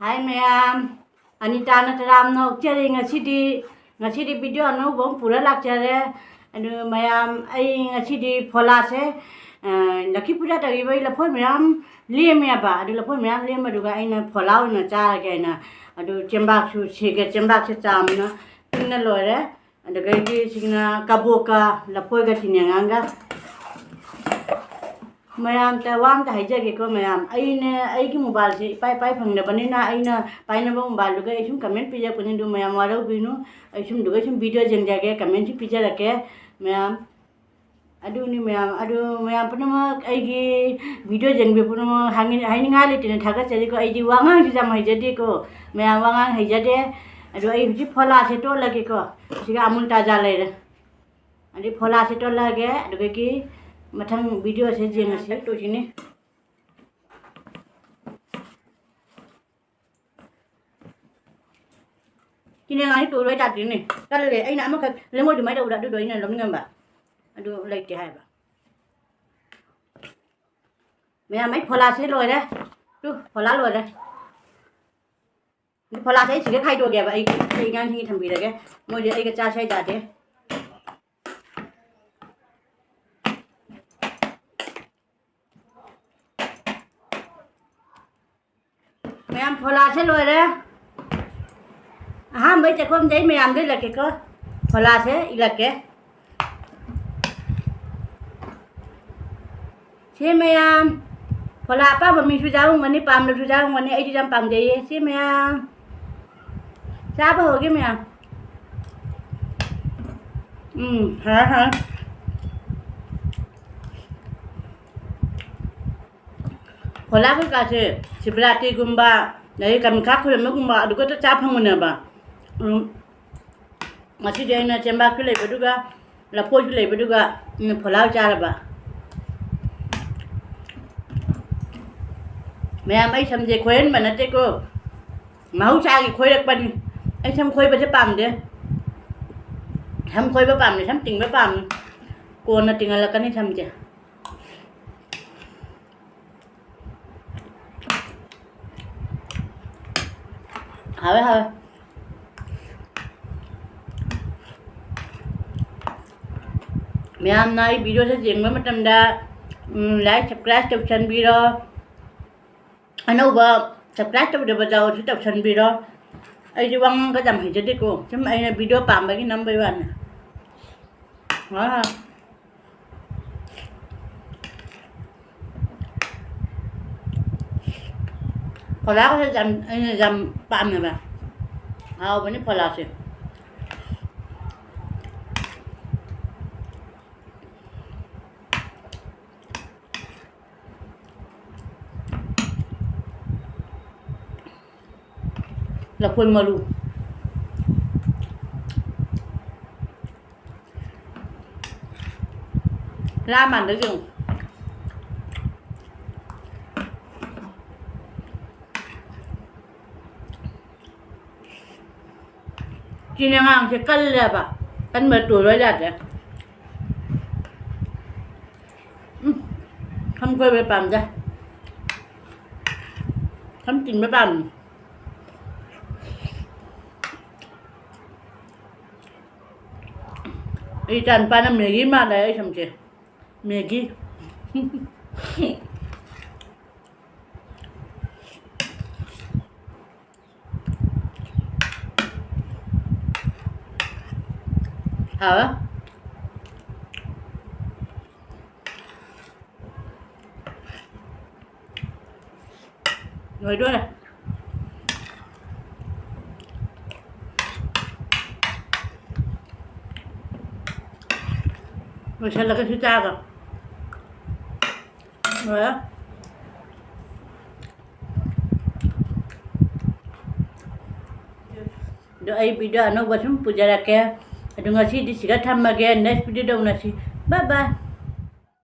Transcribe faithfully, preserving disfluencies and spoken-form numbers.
ꯍꯥꯏ ꯃꯌꯥꯝ, ꯑꯅꯤꯇꯥ ꯅꯠꯇ꯭ꯔꯥꯝꯅ ꯑꯣꯛꯆꯔꯤ꯫ ꯉꯁꯤꯗꯤ, ꯉꯁꯤꯗꯤ video ꯑꯅꯧꯕ ꯑꯃ ꯄꯨꯔ ꯂꯥꯛꯆꯔꯦ꯫ ꯑꯗꯨ ꯃꯌꯥꯝ, ꯑꯩ ꯉꯁꯤꯗꯤ ꯐꯣꯂꯥꯁꯦ, ꯑ, ꯂꯛꯈꯤ ꯄꯨꯖꯥ ꯇꯧꯈꯤꯕꯒꯤ ꯂꯐꯣꯏ ꯃꯌꯥꯝ ꯂꯦꯝꯃꯦꯕ꯫ ꯑꯗꯨ ꯂꯐꯣꯏ ꯃꯌꯥꯝ ꯂꯦꯝꯕꯗꯨꯒ ꯑꯩꯅ ꯐꯣꯂꯥ ꯑꯣꯏꯅ ꯆꯥꯔꯒꯦ ꯍꯥꯏꯅ, ꯑꯗꯨ ꯆꯦꯡꯕꯥꯛꯁꯨ ꯁꯤꯒꯦ, ꯆꯦꯡꯕꯥꯛꯁꯦ ꯆꯥꯝꯅ ꯇꯤꯡꯅ ꯂꯣꯏꯔꯦ꯫ ꯑꯗꯨꯗꯒꯤꯗꯤ ꯁꯤꯅ ꯀꯕꯣꯛꯀ ꯂꯐꯣꯏꯒ ꯆꯤꯅꯤ ꯑꯉꯥꯡꯒ꯫ ꯃꯌꯥꯝꯗ ꯋꯥ ꯑꯝꯇ ꯍꯥꯏꯖꯒꯦꯀꯣ ꯃꯌꯥꯝ, ꯑꯩꯅ, ꯑꯩꯒꯤ mobileꯁꯦ ꯏꯄꯥꯏ ꯄꯥꯏ ꯐꯪꯗꯕꯅꯤꯅ, ꯑꯩꯅ ꯄꯥꯏꯅꯕ mobileꯗꯨꯒ ꯑꯩ ꯁꯨꯝ comment ꯄꯤꯖꯔꯛꯄꯅꯤ꯫ ꯑꯗꯨ ꯃꯌꯥꯝ ꯋꯥꯔꯧꯕꯤꯅꯨ, ꯑꯩ ꯁꯨꯝꯗꯨꯒ ꯁꯨꯝ video ꯌꯦꯡꯖꯒꯦ, commentꯁꯨ ꯄꯤꯖꯔꯛꯀꯦ ꯃꯌꯥꯝ꯫ ꯑꯗꯨꯅꯤ ꯃꯌꯥꯝ, ꯑꯗꯨ ꯃꯌꯥꯝ ꯄꯨꯝꯅꯃꯛ ꯑꯩꯒꯤ video ꯌꯦꯡꯕꯤꯕ ꯄꯨꯝꯅꯃꯛ ꯍꯥꯏꯅꯤꯡ-, ꯍꯥꯏꯅꯤꯡꯉꯥꯏ ꯂꯩꯇꯅ ꯊꯥꯒꯠꯆꯔꯤꯀꯣ꯫ ꯑꯩꯗꯤ ꯋꯥꯉꯥꯡꯁꯨ ꯌꯥꯝ ꯍꯩꯖꯗꯦꯀꯣ ꯃꯌꯥꯝ, ꯋꯥꯉꯥꯡ ꯍꯩꯖꯗꯦ꯫ ꯑꯗꯨ ꯑꯩ ꯍꯧꯖꯤꯛ ꯐꯣꯂꯥꯁꯦ ꯇꯣꯠꯂꯒꯦꯀꯣ꯫ ꯁꯤꯒ ꯑꯃꯨꯜ ꯇꯥꯖꯥ ꯂꯩꯔꯦ꯫ ꯑꯗꯩ ꯐꯣꯂꯥꯁꯦ ꯇꯣꯠꯂꯛꯑꯒꯦ, ꯑꯗꯨꯗꯒꯤ ꯃꯊꯪ videoꯁꯦ ꯌꯦꯡꯉꯁꯤ꯫ ꯇꯣꯠꯇꯣꯏꯁꯤꯅꯤ꯫ ꯆꯤꯅꯤ ꯑꯉꯥꯡꯁꯤ ꯇꯣꯠꯂꯣꯏ ꯇꯥꯗ꯭ꯔꯤꯅꯦ꯫ ꯀꯜꯂꯦ꯫ ꯑꯩꯅ ꯑꯃꯈꯛ ꯂꯦꯡꯉꯣꯏ ꯑꯗꯨꯃꯥꯏꯅ ꯇꯧꯕꯗ ꯑꯗꯨꯗꯣ ꯑꯩꯅ ꯂꯧꯅꯤꯡꯉꯝꯕ꯫ ꯑꯗꯨ ꯂꯩꯇꯦ ꯍꯥꯏꯕ꯫ ꯃꯌꯥꯝ, ꯑꯩ ꯐꯣꯂꯥꯁꯦ ꯂꯣꯏꯔꯦ꯫ ꯇꯨ, ꯐꯣꯂꯥ ꯂꯣꯏꯔꯦ꯫ ꯑꯗꯨ ꯐꯣꯂꯥꯁꯦ ꯑꯩ ꯁꯤꯒ ꯈꯥꯏꯗꯣꯛꯑꯒꯦꯕ꯫ ꯑꯩ, ꯑꯩ ꯑꯉꯥꯡꯁꯤꯡꯒꯤ ꯊꯝꯕꯤꯔꯒꯦ꯫ ꯃꯣꯏꯗꯤ ꯑꯩꯒ ꯆꯥꯁꯦ ꯍꯥꯏ ꯌꯥꯗꯦ꯫ ꯃꯌꯥꯝ, ꯐꯣꯂꯥꯁꯦ ꯂꯣꯏꯔꯦ꯫ ꯑꯍꯥꯟꯕꯩ ꯆꯥꯛꯈꯨꯝꯁꯦ ꯑꯩ ꯃꯌꯥꯝꯗ ꯏꯜꯂꯛꯀꯦꯀꯣ꯫ ꯐꯣꯂꯥꯁꯦ ꯏꯜꯂꯛꯀꯦ꯫ ꯁꯤ ꯃꯌꯥꯝ, ꯐꯣꯂꯥ ꯑꯄꯥꯝꯕ ꯃꯤꯁꯨ ꯌꯥꯎꯔꯝꯒꯅꯤ, ꯄꯥꯝꯗꯕꯁꯨ ꯌꯥꯎꯔꯝꯒꯅꯤ꯫ ꯑꯩꯗꯤ ꯌꯥꯝ ꯄꯥꯝꯖꯩꯌꯦ꯫ ꯁꯤ ꯃꯌꯥꯝ, ꯆꯥꯕ ꯍꯧꯔꯒꯦ ꯃꯌꯥꯝ꯫ ꯎꯝ, ꯍꯥꯎꯔꯦ, ꯍꯥꯎꯔꯦ꯫ ꯐꯣꯂꯥ ꯀꯩꯀꯥꯁꯦ ꯁꯤꯕꯔꯥꯇ꯭ꯔꯤꯒꯨꯝꯕ, ꯑꯗꯩ ꯀꯥꯃꯥꯈ꯭ꯌꯥ ꯈꯨꯔꯨꯝꯕꯒꯨꯝꯕ, ꯑꯗꯨ ꯈꯛꯇ ꯆꯥ ꯐꯪꯕꯅꯦꯕ꯫ ꯎꯝ, ꯉꯁꯤꯗꯤ ꯑꯩꯅ ꯆꯦꯡꯕꯥꯛꯁꯨ ꯂꯩꯕꯗꯨꯒ, ꯂꯐꯣꯏꯁꯨ ꯂꯩꯕꯗꯨꯒ, ꯎꯝ, ꯐꯣꯂꯥ ꯆꯥꯔꯕ꯫ ꯃꯌꯥꯝ, ꯑꯩ ꯁꯝꯁꯦ ꯈꯣꯏꯍꯟꯕ ꯅꯠꯇꯦꯀꯣ, ꯃꯍꯧꯁꯥꯒꯤ ꯈꯣꯏꯔꯛꯄꯅꯤ꯫ ꯑꯩ ꯁꯝ ꯈꯣꯏꯕꯁꯦ ꯄꯥꯝꯗꯦ꯫ ꯁꯝ ꯈꯣꯏꯕ ꯄꯥꯝꯗꯦ, ꯁꯝ ꯇꯤꯡꯕ ꯄꯥꯝꯃꯤ꯫ ꯀꯣꯟꯅ ꯇꯤꯡꯍꯜꯂꯛꯀꯅꯤ ꯁꯝꯁꯦ꯫ ꯍꯥꯎꯋꯦ, ꯍꯥꯎꯋꯦ꯫ ꯃꯌꯥꯝꯅ ꯑꯩ videoꯁꯦ ꯌꯦꯡꯕ ꯃꯇꯝꯗ, ꯎꯝ, like, subscribe ꯇꯧꯁꯟꯕꯤꯔꯣ꯫ ꯑꯅꯧꯕ subscribe ꯇꯧꯗꯕ ꯌꯥꯎꯔꯁꯨ ꯇꯧꯁꯟꯕꯤꯔꯣ꯫ ꯑꯩꯗꯤ ꯋꯥ ꯉꯥꯡꯕ ꯌꯥꯝ ꯍꯩꯖꯗꯦꯀꯣ, ꯁꯨꯝ ꯑꯩꯅ video ꯄꯥꯝꯕꯒꯤ ꯅꯝꯕꯩ ꯋꯥꯅꯤ꯫ ꯑꯥ꯫ ꯐꯣꯂꯥꯒꯁꯦ ꯌꯥꯝ, ꯑꯩꯅ ꯌꯥꯝ ꯄꯥꯝꯃꯦꯕ꯫ ꯍꯥꯎꯕꯅꯤ ꯐꯣꯂꯥꯁꯦ꯫ ꯂꯐꯣꯏ ꯃꯔꯨ꯫ ꯂꯥ ꯃꯥꯟꯗ ꯌꯦꯡꯉꯨ꯫ ꯆꯤꯅꯤ ꯑꯉꯥꯡꯁꯦ ꯀꯜꯂꯦꯕ꯫ ꯀꯟꯕ ꯇꯣꯏꯔꯣꯏ ꯌꯥꯗꯦ꯫ ꯎꯝ, ꯁꯝ ꯀꯣꯏꯕ ꯄꯥꯝꯗꯦ꯫ ꯁꯝ ꯆꯤꯡꯕ ꯄꯥꯝꯃꯤ꯫ ꯑꯩ ꯏꯆꯥ ꯅꯨꯄꯥꯅ ꯃꯦꯒꯤ ꯃꯥꯜꯂꯦ ꯑꯩ ꯁꯝꯁꯦ꯫ ꯃꯦꯒꯤ꯫ ꯍꯥꯎꯋꯦ꯫ ꯂꯣꯏꯗꯣꯔꯦ꯫ ꯂꯣꯏꯁꯤꯜꯂꯒꯦ ꯁꯤ ꯆꯥꯒ꯫ ꯂꯣꯏꯔꯦ꯫ ꯑꯗꯣ ꯑꯩ video ꯑꯅꯧꯕ ꯁꯨꯝ ꯄꯨꯖꯔꯛꯀꯦ꯫ ꯑꯗꯣ ꯉꯁꯤꯗꯤ ꯁꯤꯗ ꯊꯝꯃꯒꯦ꯫ Next videoꯗ ꯎꯅꯁꯤ꯫ Bye bye꯫